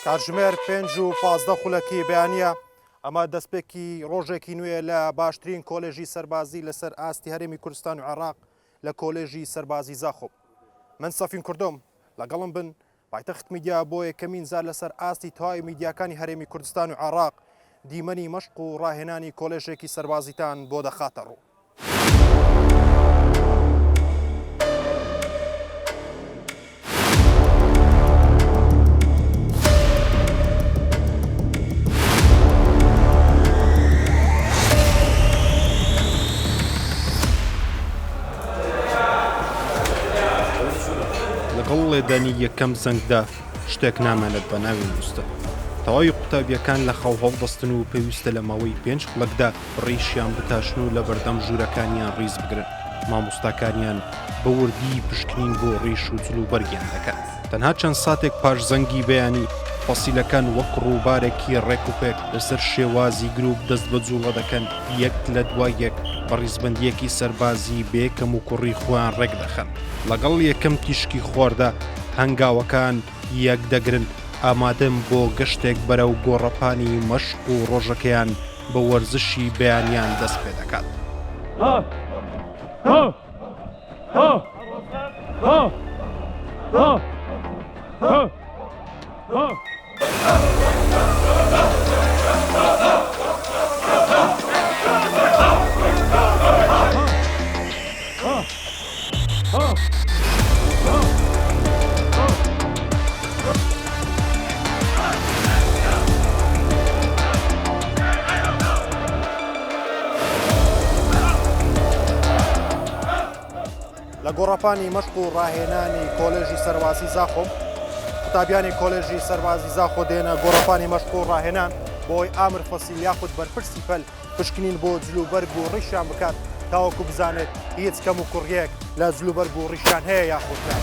کاتژمێر پێنج و 15 خولەکی بەیانە ئەمە دەستپێکی ڕۆژێکی نوێ لە باشترین کۆلێژی سەربازی لەسەر ئاستی هەرێمی کوردستان و عێراق لە کۆلێژی سەربازی زاخۆ من سەفین کوردۆم لەگەڵم بن پایتەخت میدیا بۆ یەکەمین جار لەسەر ئاستی تەواوی میدیاکانی هەرێمی کوردستان و عێراق دیمەنی مەشق و ڕاهێنانی کۆلێژێکی سەربازیتان بۆ دەخاتە ڕوو. لەگەڵ لێدانی یەکەم زەنگدا شتێک نامێنێت بە ناوی نووستن. تەواوی قوتابییەکان لە خەو هەڵدەستن و پێویستە لە ماوەی پێنج خولەکدا ڕیشیان بتاشن و لەبەردەم ژوورەکانیان ڕیز بگرن. مامۆستاکانیان بە وردی پشکنین بۆ ڕیش و جلوبەرگیان دەکەن. تەنها چەند ساتێک پاش زەنگی بەیانی، فەسیلەکان وەک ڕووبارێکی ڕێکوپێک لەسەر شێوازی گروپ دەست بە جووڵە دەکەن، یەک لە دوای یەک بە ڕیزبەندییەکی سەربازی بێ کەموکوڕی خۆیان ڕێک دەخەن. لەگەڵ یەکەم تیشکی خۆردا هەنگاوەکان یەک دەگرن، ئامادەن بۆ گەشتێک بەرەو گۆڕەپانی مەشق و ڕۆژەکەیان بە وەرزشی بەیانیان دەست پێ دەکات. لە گۆڕەپانی مەشق و ڕاهێنانی کۆلێژی سەربازی زاخۆ قوتابیانی کۆلێژی سەربازی زاخۆ دێنە گۆڕەپانی مەشق و ڕاهێنان بۆی ئامر فەسیل یاخود بەرپرسی پەل پشکنین بۆ جلوبەرگ و ڕیشیان بکات تاوەکو بزانێت هیچ کەم و کوڕیەک لە جلوبەرگ و ڕیشیان هەیە یاخود نا.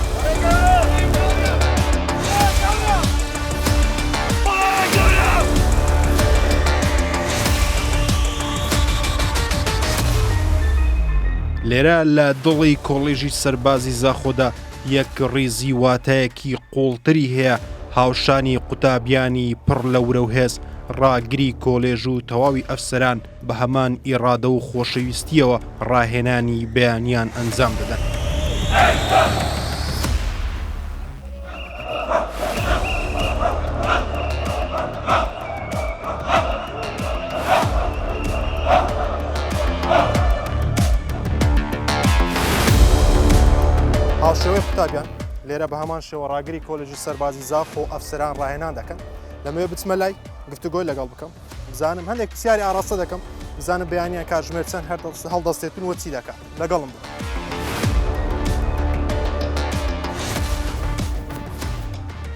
لێرە لە دڵی کۆڵێژی سەربازی زاخۆدا یەکڕیزی واتایەکی قوڵتری هەیە، هاوشانی قوتابیانی پڕ لە ورە و هێز، ڕاگری کۆلێژ و تەواوی ئەفسەران بە هەمان ئیڕادە و خۆشەویستییەوە ڕاهێنانی بەیانیان ئەنجام دەدەن. هاوشێوەی قوتابیان لێرە بە هەمان شێوە ڕاگری کۆلێژی سەربازی زاخۆ و ئەفسەران ڕاهێنان دەکەن دەمەوێت بچمە لای گفتوگۆی لەگەڵ بکەم بزانم هەندێک پرسیاری ئاراستە دەکەم بزانم بەیانیان کاتژمێر چەند هەر هەڵدەستێتن و چی دەکات لەگەڵم بن.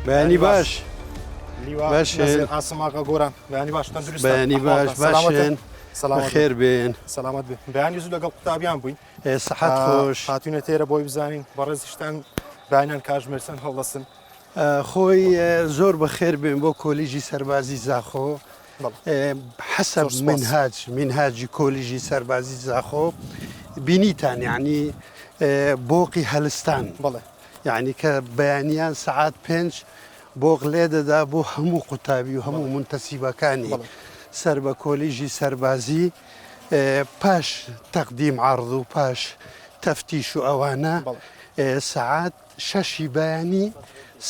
بەیانی باش باش ئاسم ئاغا گۆران بەیانی باش تەندروست بەیانی باش باشن سەلامەت خێر بێن سەلامەت بێ بەیانی زوو لەگەڵ قوتابیان بووین سەحەت خۆش هاتوینە تێرە بۆی بزانین بەڕێزیشتان بەیانیان کاتژمێر چەند هەڵدەستن خۆی زۆر بەخێر بێن بۆ کۆلیژی سەربازی زاخۆ حەسەب منهاج منهاجی کۆلیژی سەربازی زاخۆ بینیتان یعنی بۆقی هەلستان بەڵێ یعنی کە بەیانیان سەعات پێنج بۆق لێ دەدا بۆ هەموو قوتابی و هەموو مونتەسیبەکانی سەر بە کۆلیژی سەربازی پاش تەقدیم عەرض و پاش تەفتیش و ئەوانە سەعات شەشی بەیانی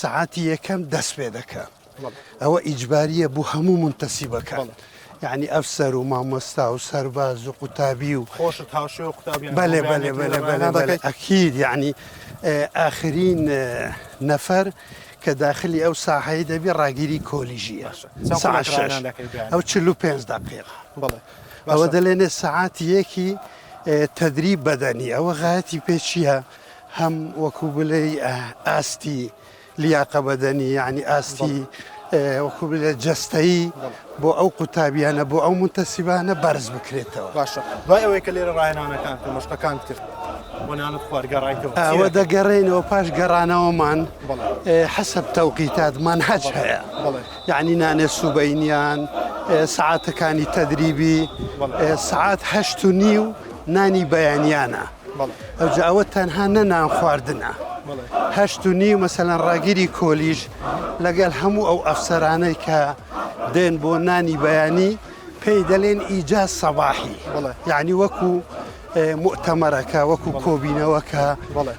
سەعاتی یەکەم دەست پێ دەکا ئەوە ئیجباریە بۆ هەموو مونتەسیبەکان یعنی ئەفسەر و مامۆستا و سەرباز و قوتابی و خۆشت هاوشێوە قوتابیان بەلێ بەلێ بەلێ بەلێ بەلێ ئەکید یعنی ئاخرین نەفەر کە داخلی ئەو ساحەی دەبی ڕاگیری کۆلیژیە ساعت شەش ئەو 45 دقیقە ئەوە دەلێنێ سەعات یەکی تدریب بەدەنی ئەوە غایەتی پێ چییە؟ هەم وەکو بلێی ئاستی لیاقە بەدەنی یعنی ئاستی وەکو بلێ جەستەیی بۆ ئەو قوتابیانە بۆ ئەو مونتەسیبانە بەرز بکرێتەوە. باشە دوای ئەوەی کە لێرە ڕاهێنانەکان کرد مەشقەکانت کرد و نانت خوارد گەڕایتەوە چی ئەوە دەکەیت؟ دەگەڕێینەوە پاش گەڕانەوەمان بەڵێ. حەسەب تەوقیتات مەنهەج بەڵێ هەیە بەڵێ. یعنی نانێ سوبەینیان سەعاتەکانی تەدریبی بەڵێ. سەعات هەشت و نیو نانی بەیانیانە. بەڵێ. ئەوجا ئەوە تەنها نە نان خواردنە. 8 و نیو مەسەلەن ڕاگیری کۆلیژ لەگەل هەموو ئەو ئەفسەرانەی کە دێن بۆ نانی بەیانی پێی دەلێن ئیجاز سەباحی یعنی وەکو موئتەمەرەکە وەکو کۆبینەوەکە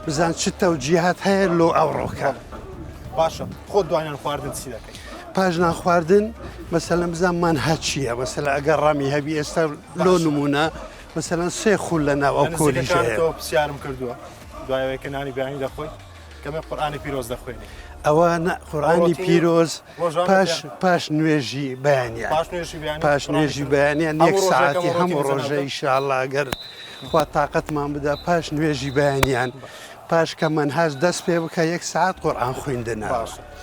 بزان چ تەوجیهات هەیە لۆ ئەوڕۆکە. باشە خۆت دوای نان خواردن چی دەکەی؟ پاش نان خواردن مەسەلەن بزان مەنهەج چییە مەسەلە ئەگەر ڕامی هەبی ئێستا لۆ نمونە مەسەلەن سێ خول لە ناو ئەو کۆلیژەیە. نزیکەکانتەوە پرسیارم کردووە دوای ئەوەی کە نانی بەیانی دەخۆی کەمێک قورئانی پیرۆز دەخوێنی؟ ئەوە نا قورئانی پیرۆز پاش پاش نوێژی بەیانیان پاش نوێژی بەیانیان یەک ساعتی هەموو ڕۆژە ئیشاءاللە ئەگەر خوا تاقەتمان بدا پاش نوێژی بەیانیان پاش کە مەنهاج دەست پێ بکە یەک ساعت قورئان خویندنە.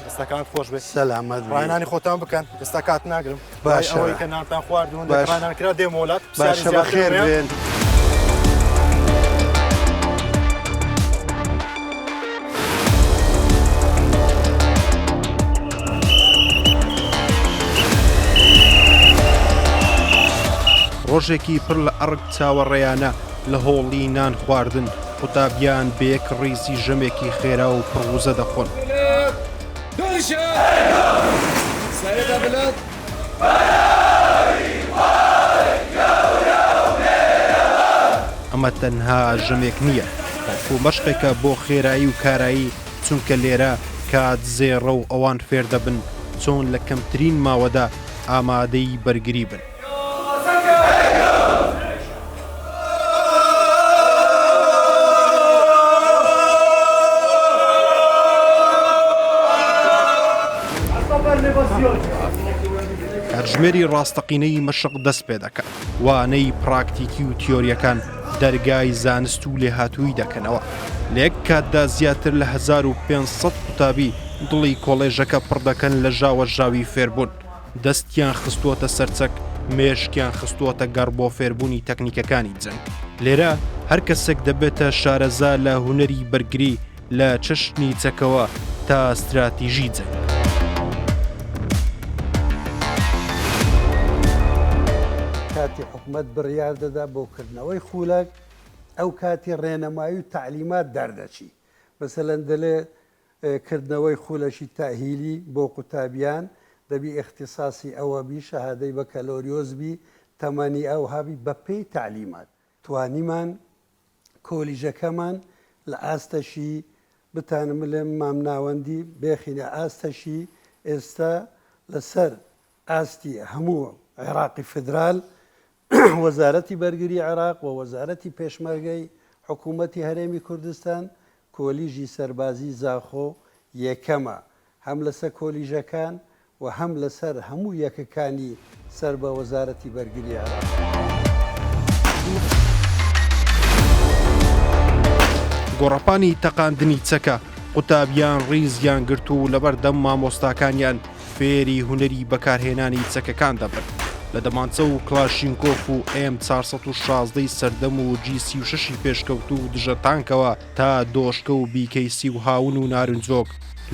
دەستەکانت خۆش بێت سەلامەت ڕاهێنانی خۆتان بکەن ئێستا کات ناگرم باشە ئەوەی کە نانتان خوارد و ڕاهێنان کرا دێمەوە لات باشە بەخێر بێن. ڕۆژێکی پڕ لە ئەڕک چاوەڕێیانە لە هۆڵی نان خواردن قوتابیان بە یەک ڕیزی ژەمێکی خێرا و پڕ وزە دەخۆن. ئەمە تەنها ژەمێک نییە، بەڵکو مەشقێکە بۆ خێرایی و کارایی، چونکە لێرە کات زێڕە و ئەوان فێردەبن چۆن لە کەمترین ماوەدا ئامادەی بەرگری بن. کاتژمێری ڕاستەقینەی مەشق دەست پێدەکات، وانەی پراکتیکی و تیۆرییەکان دەرگای زانست و لێهاتوویی دەکەنەوە. لە یەک کاتدا زیاتر لە 1500 قوتابی دڵی کۆڵێژەکە پڕ دەکەن لە ژاوەژاوی فێربوون. دەستیان خستووەتە سەر چەک، مێشکیان خستووەتە گەڕ بۆ فێربوونی تەکنیکەکانی جەنگ. لێرە هەر کەسێک دەبێتە شارەزا لە هونەری بەرگری لە چەشنی چەکەوە تا ستراتیژی جەنگ. کاتی حکومەت بڕیار دەدا بۆ کردنەوەی خولەک ئەو کاتی ڕێنەمایی و تەعلیمات دەردەچی مەسەلەن دەلێ کردنەوەی خولەکی تەئهیلی بۆ قوتابیان دەبی ئیختیساسی ئەوە بی شەهادەی بەکەلۆریۆس بی تەمەنی ئەوها بی بەپێی تەعلیمات. توانیمان کۆلیژەکەمان لە ئاستەکی بتانم بلێم مامناوەندی بێخینە ئاستەکی ئێستا لەسەر ئاستی هەموو عێراقی فیدرال وەزارەتی بەرگری عێراق و وەزارەتی پێشمەرگەی حکوومەتی هەرێمی کوردستان کۆلیژی سەربازی زاخۆ یەکەمە هەم لەسەر کۆلیژەکان و هەم لەسەر هەموو یەکەکانی سەر بە وەزارەتی بەرگری عێراق. گۆڕەپانی تەقاندنی چەکە، قوتابیان ڕیزیان گرت و لەبەردەم مامۆستاکانیان فێری هونەری بەکارهێنانی چەکەکان دەبن، لە دەمانچە و کڵاشینکۆف و ئێم 416 ی سەردەم و جی 36 ی پێشکەوتوو و دژە تانکەوە تا دۆشکە و بیکەی سی و هاون و نارنجۆک،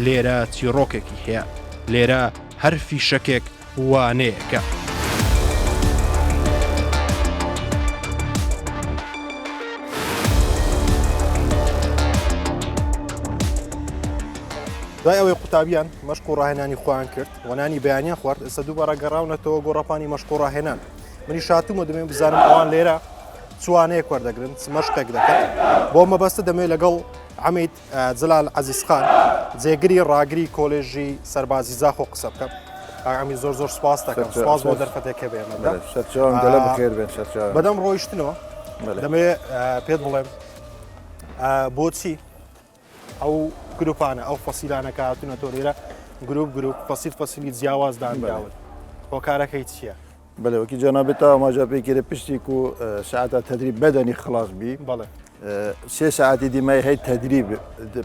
لێرە چیڕۆکێکی هەیە، لێرە هەر فیشەکێک وانەیەکە. دوای ئەوەی قوتابیان مەشق و ڕاهێنانی خۆیان کرد و نانی بەیانیان خوارد ئێستا دووبارە گەڕاونەتەوە گۆڕەپانی مەشق و ڕاهێنان منی شاتومە دەمێ بزانم ئەوان لێرە چوانەیەک وەردەگرن چ مەشقێک دەکەن بۆ مەبەستە دەمێ لەگەڵ عەمید جلال عەزیزخان جێگری ڕاگری کۆلێژی سەربازی زاخۆ قسە بکەم ئەمی زۆر زۆر سپاس دەکەم سپاس بۆ دەرفەتێک کە بێمەدا بەدەم ڕۆیشتنەوە دەمێ پێت بڵێم بۆچی ئەو گروپانە ئەو فەسیلانە کە هاتوونەتەوە لێرە گروپ گروپ فەسیل فەسیلی جیاواز دانراون هۆکارەکەی چییە؟ بەلێ وەکی جەنابت تا ئاماژە پێ کرد پشتی کو ساعتا تدریب بەدەنی خلاص بی بەڵێ سێ ساعتی دیمای هەی تدریب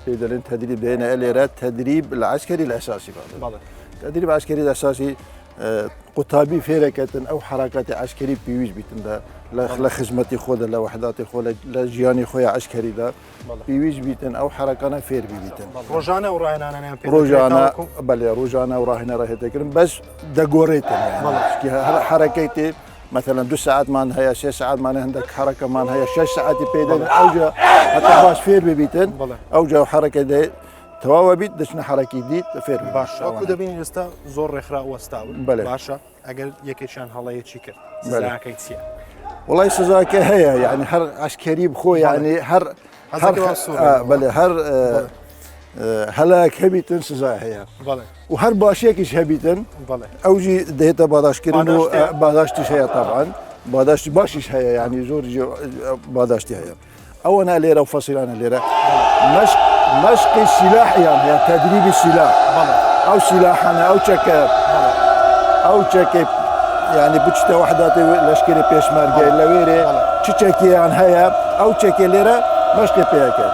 پێ دەلێن تدریب دێنە لێرە تدریب لە عسکەری لە ئەساسی بەڵێ تدریب عسکەری لە ئەساسی قوتابی فێرەکەتن ئەو حراکاتی عسکەری پێویست بیتن لە خزمەتی خۆدا لە وحداتی خۆ لە ژیانی خۆی عسکەریدا پێویست بیتن ئەو حرەکانە فێر ببیتن. ڕۆژانە ئەو ڕاهێنانانەیان پێ دەکرێت ڕۆژانە تاوەکو؟ بەلێ ڕۆژانە ئەو ڕاهێنەرە هێتەکردن بەس دەگۆڕێتن بەڵێ. هەر حرەکەی تێ مەسەلەن دو سەعاتمان هەیە سێ سەعاتمان هەیە هەندێک حەرەکەمان هەیە شەش سەعاتی پێ دەدەن ئەوجا هەتا باش فێر ببیتن ئەوجا حەرەکە دێ تەواوە بیت دەچنە حەرەکی دیت فێر باش وەکو دەبینین ئێستا زۆر ڕێکخرا وەستاون باشە ئەگەر یەکێکیان هەڵەیەکی کرد سزاکەی چییە؟ وڵی سزاکە هەیە یعنی هەر عسکەری بخۆ یعنی هەر هەر بەێ هەر هەلایەک هەبیتن سزا هەیە و هەر باشیەکیش هەبیتن ئەوجی دێتە باداشتکردن و باداشتیش هەیە تاوان باداشتی باشیش هەیە ینی زۆر باداشتی هەیە ئەوەنا لێرە و فەسیلانە لێرە مەشق مەشقی سیلاحیان هەیە تەدریبی سیلاح ئەو سیلاحانە ئەو چەکە ئەو چەکەی یعنی بچتە وحداتی لەشکری پێشمەرگە لەوێرێ چ چەکیان هەیە ئەو چەکێ لێرە مەشقی پێەکەن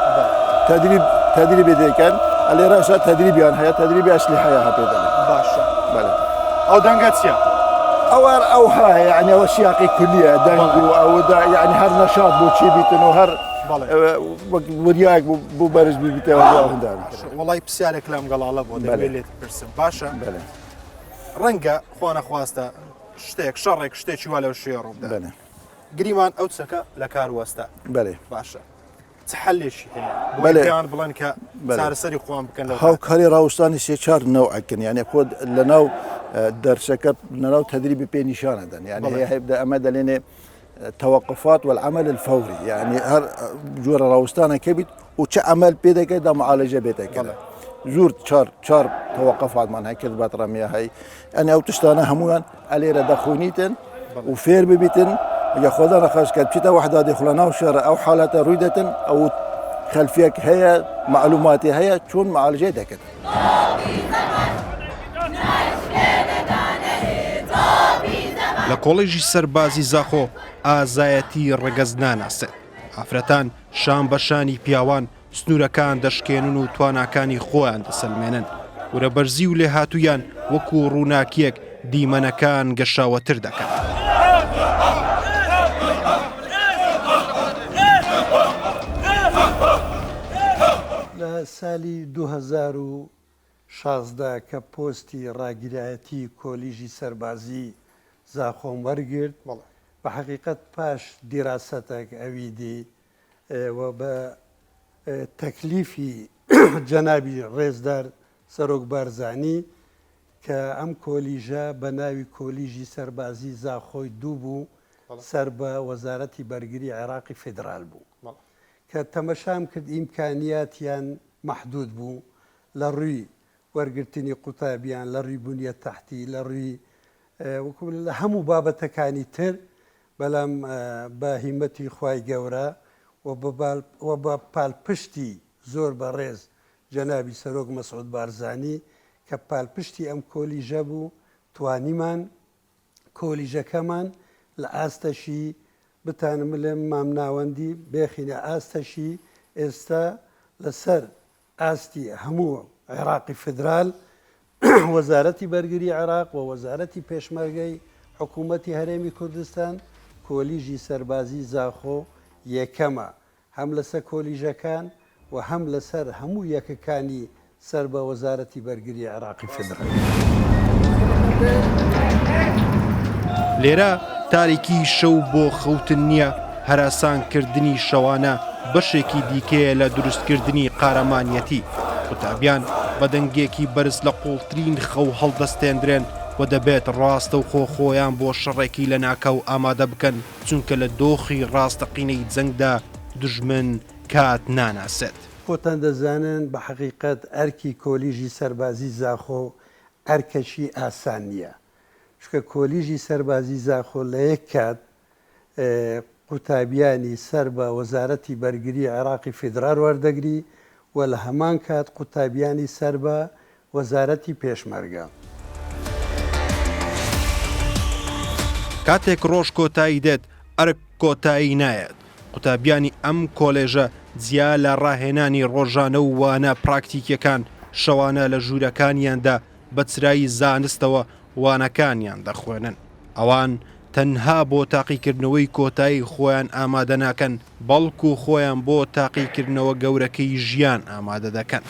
تدریب تدریبی دەکەن لێرەشە تدریبیان هەیە تدریبی ئەسلی هەیە هەپێ دەڵێ باشە بەڵێ ئەو دەنگە چییە؟ ئەوار ئەو هەیە یعنی ئەوە سیاقی کولیە دەنگ و ئەودا یعنی هەر نەشات بۆ چی بیتن و هەر وریایەک بۆ بەرز ببیتەوە وڵی پرسیارێک لەم گەڵاڵە بۆ دەبێت لێت پرسم باشە ڕەنگە خوا نەخواستە شتێک شەڕێک شتێکی وا لەو شوێ ڕووبدا گریمان ئەو چەکە لە کار وەستا بەێ باشە چ حلێکی هەیە بەێ بڵێن کە چارەسەری خۆیان بکەن لە هاوکاری ڕاوستانی سێ چار نەوەکەن یانە خۆ لە ناو دەرسەکە لەناو تدریبی پێ نیشانەدەن یعنی هەیە هەیە ئەمە دەلێنێ توقفات والعمل الفوري يعني هەر جۆرە ڕاوستانە کە بیت و چه عمل پێ دەکەیت دا معالجە بێتە کردن زۆر چار چار توقفاتمان هەیە کرد بات ڕەمیە هەی ئەنی ئەو تشتانە هەمویان ئەلێرە دەخۆنیتن و فێر ببیتن یا خۆدا نەخواست کە بچیتە وحدا دێخلە ناو شەڕ ئەو حالەتە ڕووی دەتن ئەو خەلفیەک هەیە معلوماتی هەیە چۆن معالجەی دەکەن. لە کۆڵێژی سەربازی زاخۆ ئازایەتی ڕەگەز ناناسێت، ئافرەتان شان بە شانی پیاوان سنوورەکان دەشکێنن و تواناکانی خۆیان دەسەلمێنن، ورەبەرزی و لێهاتوویان وەکو ڕووناکییەک دیمەنەکان گەشاوەتر دەکەن. لە سالی 2016 کە پۆستی ڕاگرایەتی کۆلیژی سەربازی زاخۆم وەرگرت، بە حەقیقەت پاش دیراسەتەک ئەوی دی و بە تەکلیفی جەنابی ڕێزدار سەرۆک بارزانی کە ئەم کۆلیژە بە ناوی کۆلیژی سەربازی زاخۆی دوو بوو سەر بە وەزارەتی بەرگری عێراقی فیدرال بوو کە تەمەشام کرد ئیمکانیاتیان مەحدود بوو لە ڕووی وەرگرتنی قوتابیان لە ڕووی بنیە تەحتی لە ڕووی وەکو لە هەموو بابەتەکانی تر بەلام بە هیمەتی خوای گەورە و بە پالپشتی زۆر بەڕێز جەنابی سەرۆک مەسعود بارزانی کە پالپشتی ئەم کۆلیژە بوو توانیمان کۆلیژەکەمان لە ئاستەشی بتانم بلێم مامناوەندی بێخینە ئاستەشی ئێستا لەسەر ئاستی هەموو عێراقی فیدرال وەزارەتی بەرگری عێراق و وەزارەتی پێشمەرگەی حکوومەتی هەرێمی کوردستان کۆلیژی سەربازی زاخۆ یەکەمە هەم لەسەر کۆلیژەکان و هەم لەسەر هەموو یەکەکانی سەر بە وەزارەتی بەرگری عێراقی فیدراڵ. لێرە تاریکی شەو بۆ خەوتن نییە، هەراسانکردنی شەوانە بەشێکی دیکەیە لە دروستکردنی قارەمانیەتی، قوتابیان بە دەنگێکی بەرز لە قوڵترین خەو هەڵدەستێندرێن و دەبێت ڕاستەوخۆ خۆیان بۆ شەڕێکی لەناکاو ئامادە بکەن، چونکە لە دۆخی ڕاستەقینەی جەنگدا دوژمن کات ناناسێت. خۆتان دەزانن بە حەقیقەت ئەرکی کۆلیژی سەربازی زاخۆ ئەرکەکی ئاسان نییە، چونکە کۆلیژی سەربازی زاخۆ لە یەک کات قوتابیانی سەر بە وەزارەتی بەرگری عێراقی فیدرال وەردەگری و لە هەمان کات قوتابیانی سەر بە وەزارەتی پێشمەرگە. کاتێک ڕۆژ کۆتایی دێت، ئەرک کۆتایی نایەت. قوتابیانی ئەم کۆلێژە جیا لە ڕاهێنانی ڕۆژانە و وانە پراکتیکیەکان، شەوانە لە ژوورەکانیاندا بە چرای زانستەوە وانەکانیان دەخوێنن. ئەوان تەنها بۆ تاقیکردنەوەی کۆتایی خۆیان ئامادە ناکەن، بەڵکو خۆیان بۆ تاقیکردنەوە گەورەکەی ژیان ئامادە دەکەن.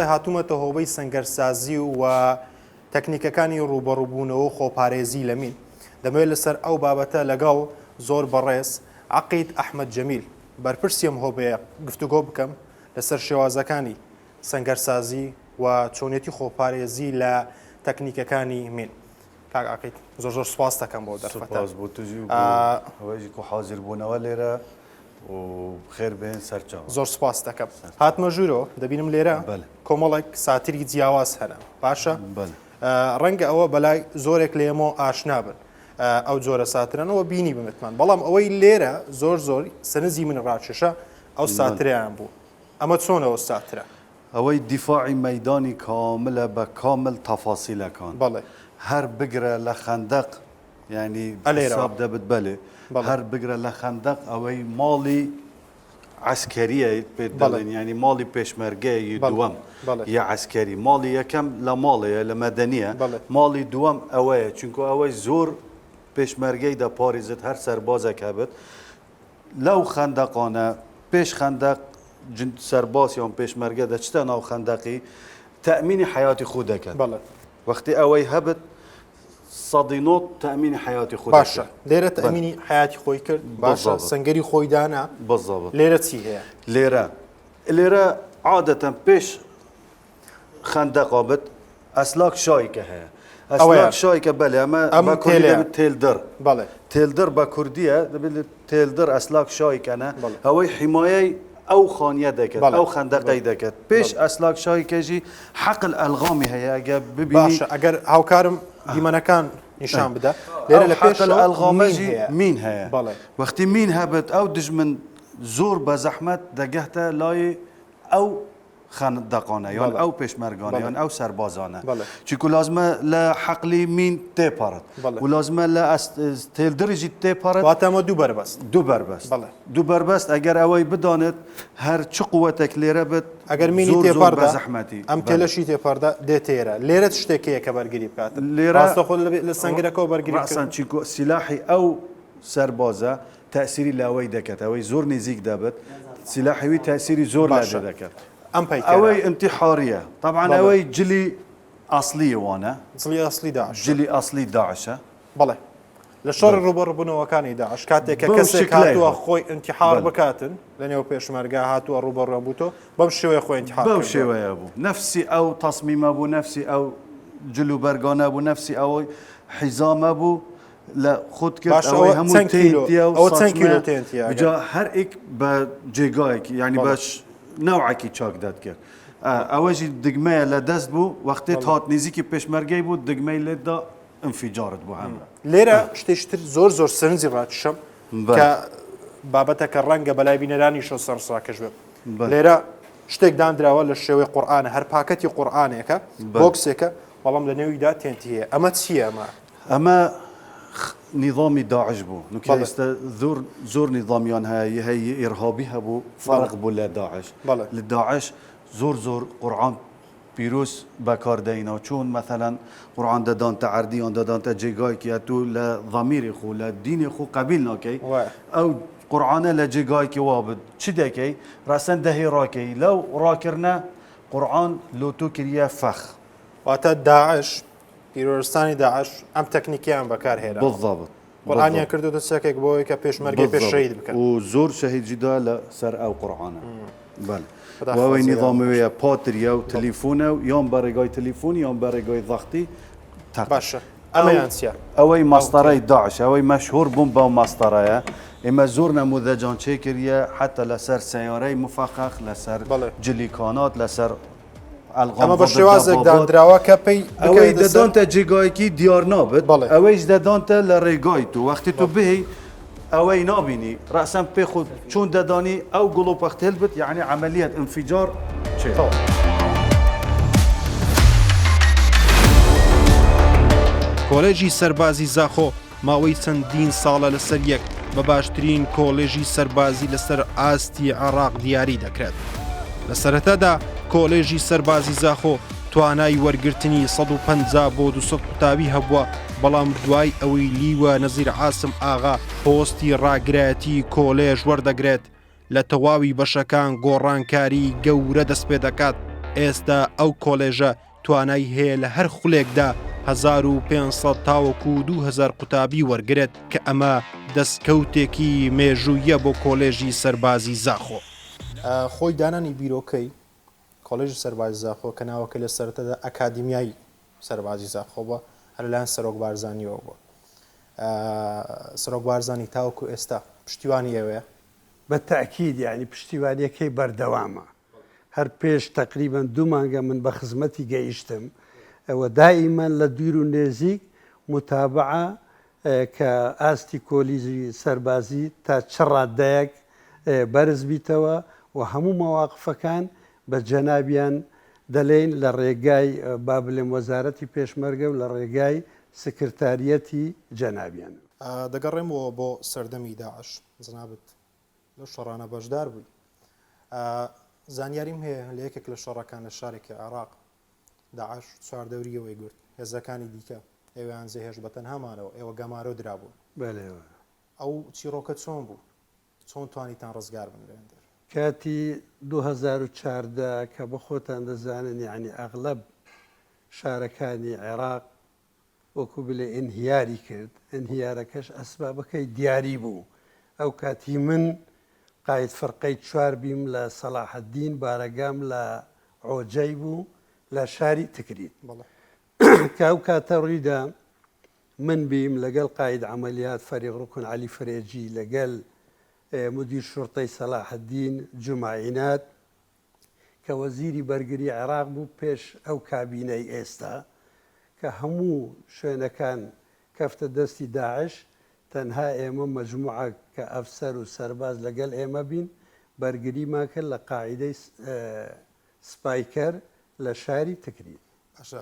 بەڵێ هاتوومەتە هۆبەی سەنگەرسازی و تەکنیکەکانی ڕووبەڕووبوونەوە و خۆپارێزی لە مین. دەمەوێت لەسەر ئەو بابەتە لەگەڵ زۆر بەڕێز عەقید ئەحمەد جەمیل، بەرپرسی ئەم هۆبەیە گفتوگۆ بکەم لەسەر شێوازەکانی سەنگەرسازی و چۆنیەتی خۆپارێزی لە تەکنیکەکانی مین. کاک عەقید زۆر زۆر سوپاست دەکەم بۆ دەرفەتە. سوپاس بۆ تۆ ژی و بۆ ئەوەیش کو حازر بوونەوە لێرە و خێر بێن سەرچاوە. زۆر سوپاست دەکەم. هاتمە ژوورەوە دەبینم لێرە کۆمەڵێک ساتری جیاواز هەنە باشە؟ ڕەنگە ئەوە بەلای زۆرێک لە ئێمەوە ئاشنا بن ئەو جۆرە ساترانەوە بینی بمتمان بەڵام ئەوەی لێرە زۆر زۆر سەرنجی من ڕاکێشا ئەو ساتریان بوو ئەمە چۆنەوە ساترە؟ ئەوەی دیفاعی مەیدانی کاملە بە کامل تەفاسیلەکان بەڵێ. هەر بگرە لە خەندەق یانی ئەلێرەوە. حساب دەبت بەلێ بەڵێ. هەر بگرە لە خەندەق ئەوەی ماڵی عەسکەریە پێت بەڵێ. دەڵێن یانی ماڵی پێشمەرگەیە ی بەڵێ. دووەم بەڵێ. یە عەسکەری ماڵی یەکەم لە ماڵێیە لە مەدەنیە بەڵێ. ماڵی دووەم ئەوەیە چونکو ئەوەی زۆر پێشمەرگەی دەپارێزێت هەر سەربازێک هەبێت لەو خەندەقانە پێش خەندەق جند سەرباز یان پێشمەرگە دەچتە ناو خەندەقی تەئمینی حەیاتی خۆ دەکەن. بەڵێ. وەختی ئەوەی هەبت سەدی نۆت تەئمینی حەیاتی خۆ باشە لێرە تەئمینی حەیاتی خۆی کرد باشە سەنگەری خۆی دانا بالضبط لێرە چی هەیە؟ لێرە لێرە عادەتەن پێش خەندەقا بت ئەسلاک شایکە هەیە ئەسلاک شایکە بەلێ ئەمە بە کوردی دەبێت تێلدڕ بەڵێ تێلدڕ بە کوردیە دەبێت تێلدڕ ئەسلاک شایکەنە ئەوەی حیمایەی ئەو خانیە دەکرد ئەو خەندەقەی دەکرد پێش ئەسلاک شایکەژی حەقل ئەلغامی هەیە ئەگە ببینی باشە ئەگەر هاوکارم دیمەنەکان نیشان بدە لێرە لە پێش ئەلغامەژی مین هەیە بەڵێ وەختی مین هەبێت ئەو دژمن زۆر بە زەحمەت دەگەهتە لای ئەو خەندەقانە یان ئەو پێشمەرگانە یان ئەو سەربازانە چونکو لازمە لە حەقلی مین تێپەڕت و لازمە لە تێلدڕیژی تێپەڕت واتە ئەمە دوو بەربەست دوو بەربەست دوو بەربەست ئەگەر ئەوەی بدانێت هەر چ قوتێک لێرە بێت ئەگەر مینی تێپەڕدا زەحمەتی ئەم تێلەشی تێپەڕدا دێتە ئێرە لێرە شتێک هەیە کە بەرگری بکات لێرە ڕاستەخۆ لە سەنگەرەکەوە بەرگری ڕاسان چونکو سیلاحی ئەو سەربازە تەئسیری لاوەی دەکەت ئەوەی زۆر نیزیک دەبت سیلاحی وی تەئسیری زۆر باشە لاێ دەکەت ئەم پەیکەرە ئەوەی ئینتیحاریە تەبعەن بەڵێ. ئەوەی جلی ئەسلی وانە جلی ئەسلی داعشە جلی ئەسلی داعشە بەڵێ لە شەڕی ڕووبەڕووبوونەوەکانی داعش کاتێک کە بەو کەسێک شکلەی هاتووە هات. خۆی ئینتیحار بەڵێ. بکاتن لە نێو پێشمەرگە هاتووە ڕووبەڕوویان بووتەوە بەم شێوەیە خۆی ئینتیحار بەو کردووە. شێوەیە بوو نەفسی ئەو تەسمیمە بوو نەفسی ئەو جل و بەرگانە بوو نەفسی ئەوەی حیزامە بوو لە خۆت کرد باشە ئەوەی ئەوە هەموو چەند کیلۆ تێنتیە و ئەوە چەند کیلۆ ساچمەیە تێنتیە ئەگەر بجا هەر ئێک بە جێگایەکی یعنی بەڵێ. بە نەوعەکی چاک دەتکرد ئەوەژی دگمەیە لە دەست بوو وەختێ هات نزیکی پێشمەرگەی بوو دگمەی لێتدا ئینفیجارت بوو هەموو. لێرە شتێکی تر زۆر زۆر سەرنجی ڕاکیشم کە بابەتەکە ڕەنگە بەلای بینەرانیشەوە سەرنجڕاکێش بێت لێرە شتێک دانراوە لە شێوەی قورئانە هەر پاکەتی قورئانێکە بۆکسێکە بەڵام لە نێویدا تێنتی هەیە ئەمە چییە ئەمە؟ ئەمە نیظامی داعش بوو نوکە ئێستا زۆر زۆر نیظامیان هەیە هەیە ئیرهابی هەبوو فەرق بوو لە داعش لە داعش زۆر زۆر قورعان پیرۆز بەکار دەینا چۆن مەثەلەن قورعان دەدانتە عەردی یان دەدانتە جێگایەکی ئەتۆ لە ضەمیری خۆ لە دینی خۆ قەبیل ناکەی ئەو قورعانە لە جێگایەکی وا بت چ دەکەی ڕەسەن دەهی ڕاکەی لەو ڕاکردنە قورعان لۆ تۆ کریە فەخ. واتە داعش تیرۆرستانی داعش ئەم تەکنیکیان بەکار هێنا. بالضبط. قورئانیان کردوتە چەکێک بۆ ئەوەی کە پێشمەرگەی پێ شەهید بکەن. و زۆر شەهیدی دا لە سەر ئەو قورئانە. بەڵێ. و ئەوەی نیزامەوەیە پاتریە و تلیفونە و یان بە ڕێگای تلیفون یان بە ڕێگای ضەغتی تەق. باشە ئەمەیان چیە؟ ئەوەی مەستەرەی داعش ئەوەی مەشهور بوون بەو مەستەرەیە ئێمە زۆر نەموذەجان چێ کردیە حەتا لەسەر سەیارەی مفەخەخ لەسەر جلیکانات لەسەر ئەمە بە شێوازێک دانراوە کە پێی ئەوەی دەدانتە جێگایەکی دیار نابێت ئەوەیش دەدانتە لە ڕێگای تو وەختی تو بێی ئەوەی نابینی ڕەسەن پێ خۆ چۆن دەدانی ئەو گڵۆپەخت هەلبت یعنی عملیات انفجار چێ. کۆلێژی سەربازی زاخۆ ماوەی چەندین ساڵە لەسەر یەک بە باشترین کۆلێژی سەربازی لەسەر ئاستی عێراق دیاری دەکرێت. لە سەرەتادا کۆلێژی سەربازی زاخۆ توانای وەرگرتنی 150 بۆ 200 قوتابی هەبووە، بەڵام دوای ئەوەی لیوا نەزیر عاسم ئاغا پۆستی ڕاگرایەتی کۆلێژ وەردەگرێت، لە تەواوی بەشەکان گۆڕانکاریی گەورە دەستپێدەکات. ئێستا ئەو کۆلێژە توانای هەیە لە هەر خولێکدا 1500 تاوەکو 2000 قوتابی وەرگرێت کە ئەمە دەستکەوتێکی مێژوویە بۆ کۆلێژی سەربازی زاخۆ. خۆی دانانی بیرۆکەی کۆلێژی سەربازی زاخۆ کە ناوەکەی لە سەرەتادا ئەکادیمیای سەربازی زاخۆ بووە هەر لەلایەن سەرۆک بارزانیەوە بووە. سەرۆک بارزانی تاوەکو ئێستا پشتیوانی ئێوەیە؟ بە تەئکید یانی پشتیوانیەکەی بەردەوامە. هەر پێش تەقریبەن دوو مانگە من بە خزمەتی گەیشتم و دائیمەن لە دویر و نێزیک موتابعە کە ئاستی کۆلیژی سەربازی تا چ ڕاددەیەک بەرز بیتەوە و هەموو مەواقفەکان بە جەنابیان دەلێین لە ڕێگای با بلێم وەزارەتی پێشمەرگە و لە ڕێگای سکرتاریەتی جەنابیان. دەگەڕێمەوە بۆ سەردەمی داعش، جەنابت لەو شەڕانە بەشدار بووی. زانیاریم هەیە لە یەکێک لە شەڕەکان لە شارێکی عێراق داعش چواردەوری ئێوەی گرت، هێزەکانی دیکە ئێوەیان جێهێشت بە تەنها مانەوە، ئێوە گەمارۆ درابوون. بەلێ. ئەو چیڕۆکە چۆن بوو؟ چۆن توانیتان ڕزگار بن لەوێندەر؟ کاتی 2014 کە بەخۆتان دەزانن یانی ئەغلەب شارەکانی عێراق وەکو بلێ ئینهیاری کرد، ئینهیارەکەش ئەسبابەکەی دیاری بوو، ئەو کاتی من قاید فرقەی چوار بیم لە سەلاحەدین بارەگام لە عۆجەی بوو لە شاری تکریت کە ئەو کاتە ڕوویدا من بیم لەگەل قاید عەمەلیات فەریق ڕوکن عەلی فرێجی لەگەل مدیر شورتەی سەلاحەدین جومعە عیناد کە وەزیری بەرگری عێراق بوو پێش ئەو کابینەی ئێستا کە هەموو شوێنەکان کەفتە دەستی داعش تەنها ئێمە مەجموعە کە ئەفسەر و سەرباز لەگەل ئێمە بین بەرگریمان کرد لە قاعیدەی سپایکەر لە شاری تکریت. باشە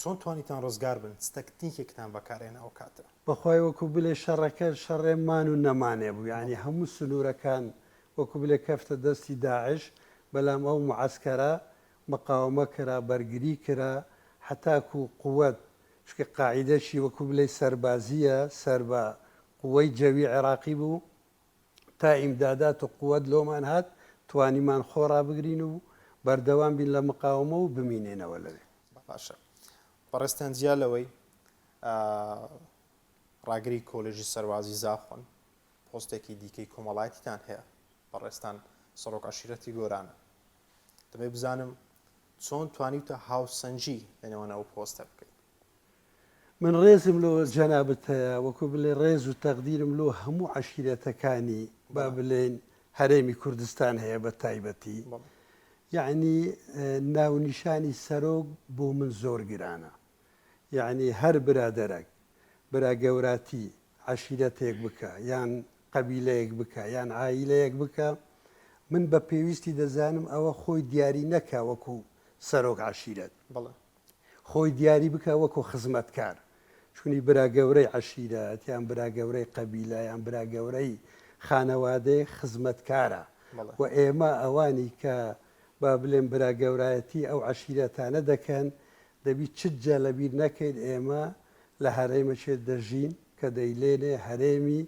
چۆن توانیتان ڕزگار بن چ تەکنیکێکتان بەکارهێنا ئەو کاتە؟ بەخوای وەکو بلێ شەڕەکە شەڕێ مان و نەمانێ بوو یانی هەموو سنورەکان وەکو بلێ کەفتە دەستی داعش بەلام ئەو معەسکەرە مقاومە کرا بەرگری کرا حەتاکو قوت چونکە قاعیدەشی وەکو بلێی سەربازیە سەر بە قوەی جەوی عێراقی بوو تا ئیمدادات و قوت لۆمان هات توانیمان خۆ ڕابگرین و بەردەوام بین لە مقاومە و بمینێنەوە لەوێ. باشە بەڕێزتان جیا لەوەی ڕاگری کۆلێژی سەربازی زاخۆن پۆستێکی دیکەی کۆمەڵایەتیتان هەیە بەڕێزتان سەرۆک عەشیرەتی گۆرانە دەمەوێت بزانم چۆن توانیوتە هاوسەنگی لە نێوان ئەو پۆستە بکەیت؟ من ڕێزم لۆ جەنابت هەیە وەکو بلێ ڕێز و تەقدیرم لۆ هەموو عەشیرەتەکانی با بلێین هەرێمی کوردستان هەیە بە تایبەتی یەعنی ناونیشانی سەرۆک بۆ من زۆر گرانە یەعنی هەر برادەرەک برا گەوراتی عەشیرەتێک بکا یان قەبیلەیەک بکا یان عایلەیەک بکا من بە پێویستی دەزانم ئەوە خۆی دیاری نەکا وەکو سەرۆک عەشیرەت خۆی دیاری بکا وەکو خزمەتکار چونی برا گەورەی عەشیرەت یان برا گەورەی قەبیلە یان برا گەورەی خانەوادەیەک خزمەتکارە و ئێمە ئەوانی کە با بلێم برا گەورایەتی ئەو عەشیرەتانە دەکەن دەبی چ جا لەبیر نەکەین ئێمە لە هەرێمەکێ دەژین کە دەیلێنێ هەرێمی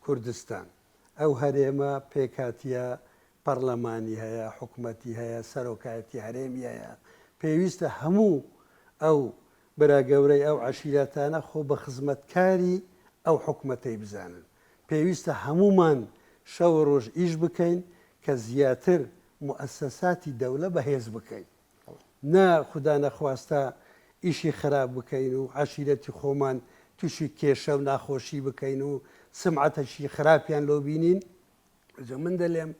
کوردستان. ئەو هەرێمە پێکهاتیە پەڕلەمانی هەیە، حکومەتی هەیە، سەرۆکایەتی هەرێمی هەیە. پێویستە هەموو ئەو برا گەورەی ئەو عەشیرەتانە خۆ بە خزمەتکاری ئەو حکومەتەی بزانن. پێویستە هەموومان شەو و ڕۆژ ئیش بکەین کە زیاتر موئەسەساتی دەولە بەهێز بکەین. نا خودا نەخواستە ئیشی خراپ بکەین و عەشیرەتی خۆمان توشی کێشە و ناخۆشی بکەین و سمعەتەکی خراپیان لۆ بینین جا من دەلێم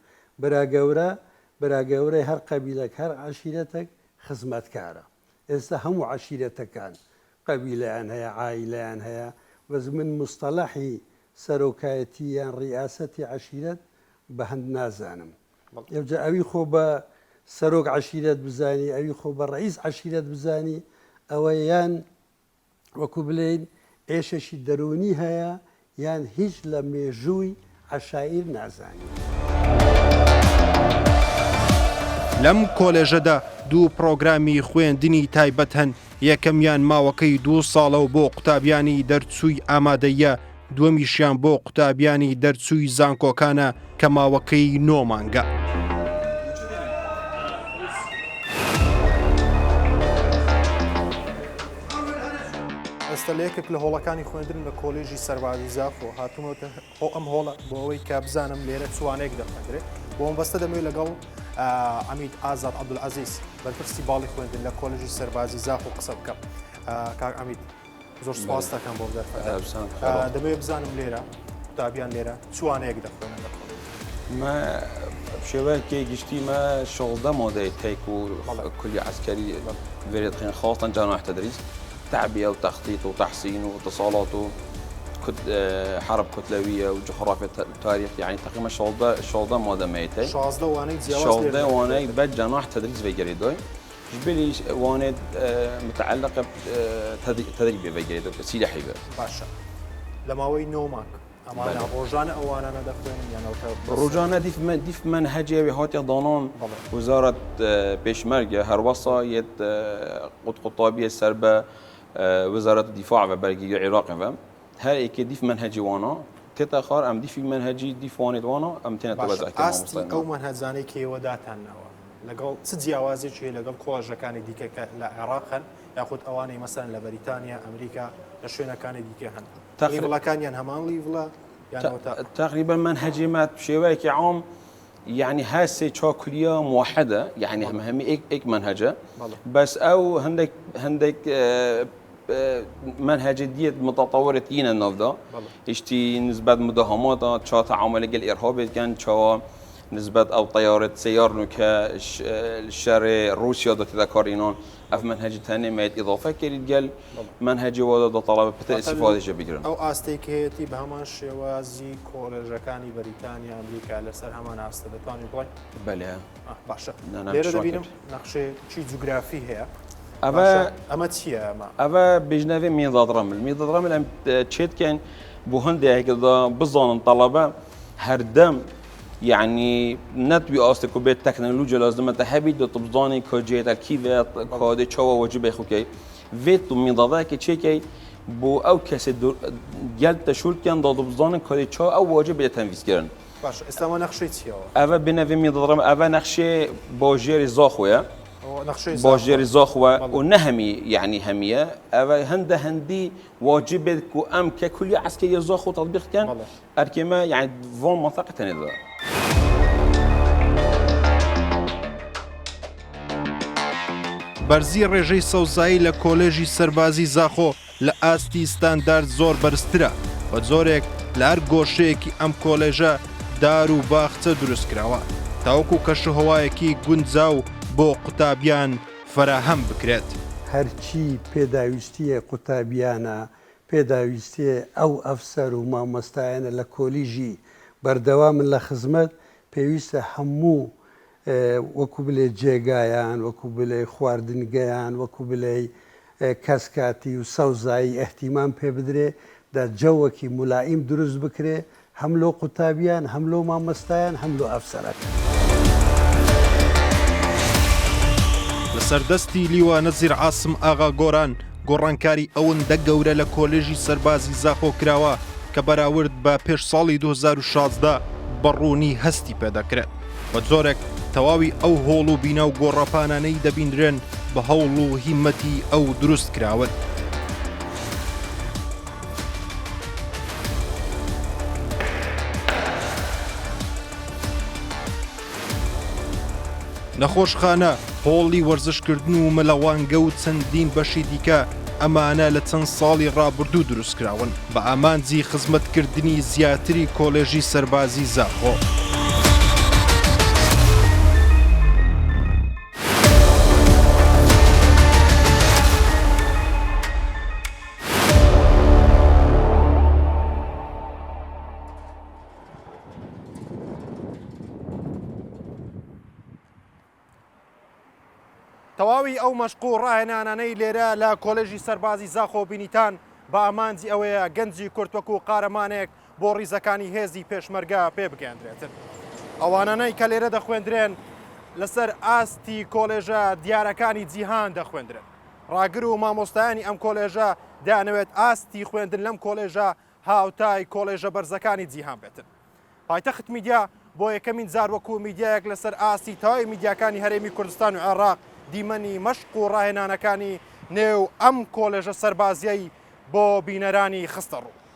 برا گەورە برا گەورەی هەر قەبیلەک هەر عەشیرەتەک خزمەتکارە ئێستا هەموو عەشیرەتەکان قەبیلەیان هەیە عایلەیان هەیە بەس من مستەلەحی سەرۆکایەتی یان ڕیاسەتی عەشیرەت بە هەند نازانم ئەوجا ئەوی خۆ بە سەرۆک عەشیرەت بزانی ئەوی خۆ بە ڕئیس عەشیرەت بزانی ئەوە یان وەکو بلێین ئێشەکی دەروونی هەیە یان هیچ لە مێژووی عەشایر نازانی. لەم کۆلێژەدا دوو پڕۆگرامی خوێندنی تایبەت هەن، یەکەمیان ماوەکەی دوو ساڵە و بۆ قوتابیانی دەرچووی ئامادەییە، دووەمیشیان بۆ قوتابیانی دەرچووی زانکۆکانە کە ماوەکەی نۆ مانگە. ئێستا لە یەکێک لە هۆڵەکانی خوێندنم لە کۆلێژی سەربازی زاخۆ هاتوومەتە هۆ ئەم هۆڵە بۆ ئەوەی کە بزانم لێرە چ وانەیەک دەخوێندرێت. بۆ مەبەستە دەمەوێت لەگەڵ عەمید ئازاد عەبدولعەزیز بەرپرسی باڵی خوێندن لە کۆلێژی سەربازی زاخۆ قسە بکەم. کاک عەمید زۆر سپاس دەکەم بۆ دەرفەتە. دەمەوێت بزانم لێرە قوتابیان لێرە چ وانەیەک دەخوێنن لە کۆلێژ؟ ما بشێوەیەکی گشتی ما 16 مادەی تێک و كلية عسكرية فريقين خاصة جناح تدريس تعبئة وتخطيط وتحصين واتصالات و حرب كتلوية وجغرافيا تاريخ يعني تقريبا 16 16 مادە مەیتەی 16 وانەی جیاواز 16 وانەی بە جناح تدريس ڤێگەری دۆی جبلي وانەی متعلقة تدريبی ڤێگەری دۆی سلاحی بێ باشە لە ماوەی نۆ مانگ ئەمانە ڕۆژانە ئەوانانە دەخوێنن یان ئەوتە ڕۆژانە دیف من دیف منهجێ وی هاتیە دانان وزارەت پێشمەرگە هەروەسا یەت قوت قوتابیە سەر بە وزارەت دیفاع و بەرگی عێراق و هەر ئێکێ دیف منهجی وانا تێتە خار ئەم دیفی منهجی دیف وانێت وانا ئەم تێنە باشە ئاستی ئەو منهجانەی کە ئێوە داتان ناوە لەگەڵ چ جیاوازێکی هەیە لەگەڵ کۆڵێژەکانی دیکە کە لە عێراق هەن یاخود ئەوانەی مەسەلەن لە بەریتانیا ئەمریکا لە شوێنەکانی دیکە هەن لیڤڵەکانیان هەمان لیڤڵە یان ئەوەتا تقریبا منهجی ما بشێوەیەکی عام يعني هاسي چاکلیە موحدە يعني هم هەمی ئێک ئێک منهجە بەس ئەو هەندێک هەندێک منهج ديت متطورة تينا النافدا اشتي نسبة مداهمات چا تعامل گل ارهاب كان چا نسبة او طيارة سيار نوكا الشر روسيا دا تذكر اينان اف منهج تاني ما اضافه کرد گل منهج وادا دا طلبه پتە استفاده جە بگرن. ئەو ئاستەی کە هەیەتی بە هەمان شێوازی کۆلێژەکانی بەریتانیا ئەمریکا لەسەر هەمان ئاستە دەتوانین بڵێین؟ بەلێ. باشە لێرە دەبینم نەخشەیەکی جوگرافی هەیە ئەمە ئەمە چییە ئەمە؟ ئەمە بێژنەوێ مێزاد ڕەمل مێزاد ڕەمل ئەم چێتکەین بۆ هەندێکدا بزانن تەڵەبە هەردەم یعنی نەتوی ئاستێک و بێت تەکنەلوجیا لازمە تە هەبیت دە تبزانی کە جێتە کیڤێت کادێ چاوە وەجبێ خوکەی ڤێت و میضادەکە چێکەی بۆ ئەو کەسێ گەل تەشول کەن دا دبزانن کادێ چا ئەو واجب بێ تەنفیز کردن. باشە ئێستا ئەمە نەخشەی چیەوە؟ ئەڤە بنەڤێ میضادڕم ئەڤە نەخشێ باژێری زاخۆیە باژێری زاخوە و نەهەمی یعنی هەمیە ئەڤە هەندە هەندی واجب بێت کو ئەم کە کولی عسکەریە زاخۆ تطبیق کەن ئەرکێ مە یعنی ڤۆن مەنتەقە تەنێ دەدا. بەرزی ڕێژەی سەوزایی لە کۆلێژی سەربازی زاخۆ لە ئاستی ستاندارد زۆر بەرزترە، بە جۆرێک لە هەر گۆشەیەکی ئەم کۆلێژە دار و باخچە دروستکراوە تاوەکو کەشوهەوایەکی گونجاو بۆ قوتابیان فەراهەم بکرێت. هەرچی پێداویستییە قوتابیانە پێداویستیە ئەو ئەفسەر و مامۆستایانە لە کۆلیژی بەردەوامن لە خزمەت، پێویستە هەموو وەکو بلێ جێگایان، وەکو بلێ خواردنگەیان، وەکو بلێی کەسکاتی و سەوزایی ئیهتیمام پێ بدرێ، دا جەوەکی مولائیم دروست بکرێ هەم لۆ قوتابیان، هەم لۆ مامۆستایان، هەم لۆ ئەفسەرەکان. لەسەر دەستی لیوا نەزیر عاسم ئاغا گۆران گۆڕانکاری ئەوەندە گەورە لە کۆلێژی سەربازی زاخۆ کراوە کە بەراورد بە پێش ساڵی 2016 بە ڕوونی هەستی پێدەکرێت بە جۆرێک تەواوی ئەو هۆڵ و بینا و گۆڕەپانانەی دەبینرێن بە هەوڵ و هیمەتی ئەو دروست کراون. نەخۆشخانە، هۆڵی وەرزشکردن و مەلەوانگە و چەندین بەشی دیکە، ئەمانە لە چەند ساڵی ڕابردوو دروستکراون بە ئامانجی خزمەتکردنی زیاتری کۆلێژی سەربازی زاخۆ. تەواوی ئەو مەشق و ڕاهێنانانەی لێرە لە کۆلێژی سەربازی زاخۆ بینیتان بە ئامانجی ئەوەیە گەنجی کورد وەکو قارەمانێک بۆ ڕیزەکانی هێزی پێشمەرگە پێ بگەیەندرێتن. ئەوانانەی کە لێرە دەخوێندرێن لەسەر ئاستی کۆلێژە دیارەکانی جیهان دەخوێندرێن. ڕاگر و مامۆستایانی ئەم کۆلێژە دەیانەوێت ئاستی خوێندن لەم کۆلێژە هاوتای کۆلێژە بەرزەکانی جیهان بێتن. پایتەخت میدیا بۆ یەکەمین جار وەکو میدیایەک لەسەر ئاستی تەواوی میدیاکانی هەرێمی کوردستان و عێراق دیمەنی مەشق و ڕاهێنانەکانی نێو ئەم کۆلێژە سەربازییەی بۆ بینەرانی خستە ڕوو.